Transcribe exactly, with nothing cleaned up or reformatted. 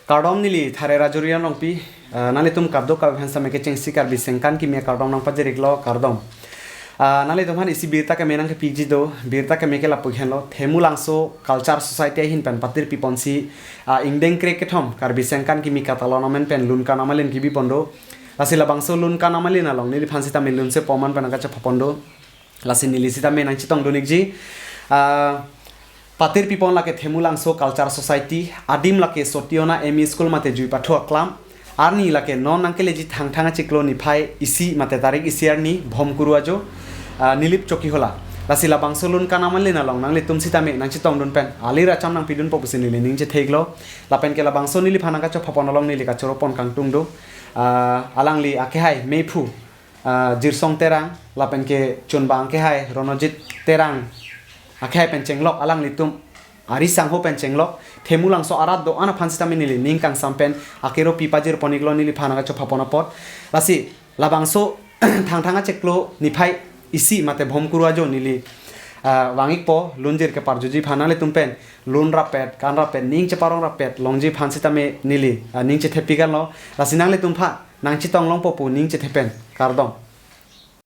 Kardom neli Thare Rajorian Rongpi, ah, nanglitum kadokave aphan sitame kechengsi Karbi Sengkan Kimi akardom nangpajir-iklo, kardom. Ah, nanglitum aphan isi birta keme nangkepiji do, birta keme ke lapu henlo, Themulangso Culture Society ahin pen patir piponsi, ah, ingdeng krekethom Karbi Sengkan Kimi katalon amen pen lun kan amalin kebi pon do. Lasi labangso lun kan amalin along neliphan sitame lunse poman pen nangkachepha pon do. Lasi neli sitame nangchetong dun-ikji. Ah, patir pipon lake Themulangso Culture Society, adim lake Sotiyona M E School mate Juipathu aklam. Arni lake non nangkeleji Thangthang achiklo niphai isi mate tarik isi arni Bhomkuru ajo, ah, Nilip Chokihola. Lasi labangso lun kan amalin along nanglitum sitame nangchetong dun pen alir acham nangpidunpo pusi neli ning chethek-iklo. Lapen ke labangso neliphan nangkachepha pon along neli kachoro pon kangtung do. Ah, alangli akehai mephu, ah, Jirsong Terang, lapen ke chunbang akehai Ronojit Terang, akehai pen chenglok alanglitum ari sangho pen chenglok Themulangso arat do-an aphan sitame neli ning kangsam pen akero pipajir pon-iklo neliphan nangkachepha pon apot. Lasi labangso Thangthang achiklo niphai isi mate Bhomkuru ajo neli, ah, vang-ikpo lunjir keparjuji aphan. Nanglitum pen lun rappet, kan rappet, ning cheparong rappet longji aphan sitame neli, ah, ning chethepi kanlo. Lasi nanglitum aphan nangchetong longpo pu ning chethe pen, kardom.